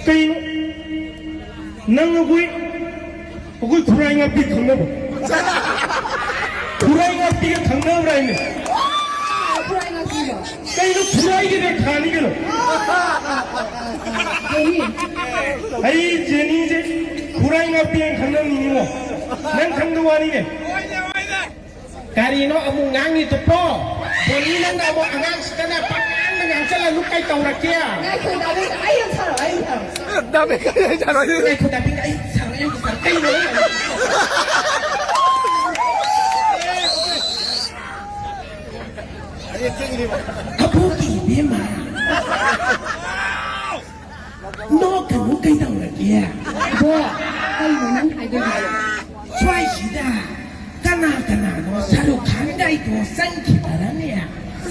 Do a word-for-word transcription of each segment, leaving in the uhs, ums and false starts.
ꯀꯩꯅꯣ? ꯅꯪ ꯑꯩꯈꯣꯏ, ꯑꯩꯈꯣꯏ ꯈꯨꯔꯥꯏ ꯉꯥꯛꯄꯤ ꯈꯪꯅꯕ? ꯈꯨꯔꯥꯏ ꯉꯥꯛꯄꯤꯒ ꯈꯪꯅꯕ꯭ꯔꯥ ꯍꯥꯏꯅꯦ? ꯈꯨꯔꯥꯏ ꯉꯥꯛꯄꯤꯔꯣ? ꯀꯩꯅꯣ ꯈꯨꯔꯥꯏꯒꯤ ꯔꯦꯈꯥꯅꯤ ꯀꯩꯅꯣ? ꯖꯦꯅꯤ꯫ ꯑꯩ ꯖꯦꯅꯤꯁꯦ ꯈꯨꯔꯥꯏ ꯉꯥꯛꯄꯤ ꯍꯥꯏꯅ ꯈꯪꯅꯕꯅꯤꯉꯣ꯫ ꯅꯪ ꯈꯪꯗ ꯋꯥꯅꯤꯅꯦ꯫ ꯀꯔꯤꯅꯣ ꯑꯃꯨꯛ ꯉꯥꯡꯉꯤꯗꯨꯕꯣ? ꯕꯣꯅꯤ, ꯅꯪꯅ ꯑꯃꯨꯛ ꯑꯉꯥꯡꯁꯤꯗꯅ ꯄꯪꯉꯥꯡꯗ ꯉꯥꯡꯁꯜꯂ ꯂꯨꯞ ꯀꯩ ꯇꯧꯔꯛꯀꯦ? ꯉꯥꯏꯈꯣ, ꯗꯥ ꯕꯦꯡꯀ, ꯑꯩ ꯑꯃ ꯁꯥꯔꯛꯑꯣ, ꯑꯩ ꯑꯃ ꯁꯥꯔꯛꯑꯣ꯫ ꯗꯥ ꯕꯦꯡꯀ, ꯑꯩ ꯁꯥꯔꯛꯑꯣ, ꯑꯩ ꯉꯥꯏꯈꯣ, ꯗꯥ ꯕꯦꯡꯀ, ꯑꯩ ꯁꯥꯔꯛꯑꯣ, ꯑꯩ ꯁꯥꯔꯛꯑꯣ꯫ ꯀꯩꯅꯣ? ꯑꯕꯣꯛꯀꯤ ꯏꯕꯦꯝꯃ꯫ ꯅꯣꯛꯀꯅꯨ, ꯀꯩꯗꯧꯔꯒꯦ? ꯕꯣ, ꯀꯩꯅꯣ ꯅꯪ ꯍꯥꯏꯗꯣꯏꯗꯨꯕꯣ? ꯁ꯭ꯋꯥꯏꯁꯤꯗ ꯀꯅꯥ ꯀꯅꯥꯅꯣ ꯁꯔꯨꯛ ꯈꯥꯟ ꯒꯥꯏꯗꯣ ꯆꯪꯈꯤꯕꯔꯅꯦ?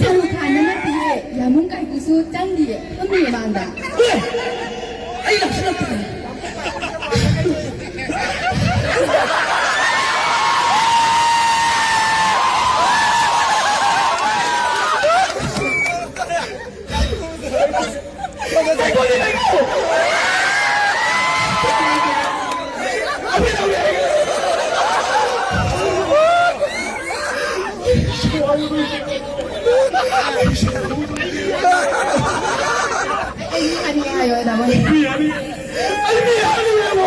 ꯁꯔꯨꯛ ꯈꯥꯟꯅ ꯅꯠꯇꯤꯌꯦ, ꯌꯥꯃꯨꯡ ꯀꯥꯏꯀꯨꯁꯨ ꯆꯪꯗꯤꯌꯦ, ꯐꯝꯃꯤ ꯃꯃꯥꯡꯗ꯫ ꯑꯦ! ꯑꯩ ꯂꯥꯛꯁꯤꯜꯂꯛꯇꯅ꯫ ꯑꯩ ꯃꯤ ꯍꯥꯠꯅꯤꯡꯉꯦ ꯍꯥꯏꯌꯣ, ꯗꯥ ꯃꯣꯅꯤ꯫ ꯃꯤ ꯍꯥꯠꯅꯤꯡꯉꯦ꯫ ꯑꯩ ꯃꯤ ꯍꯥꯠꯅꯤꯡꯉꯦꯕ꯫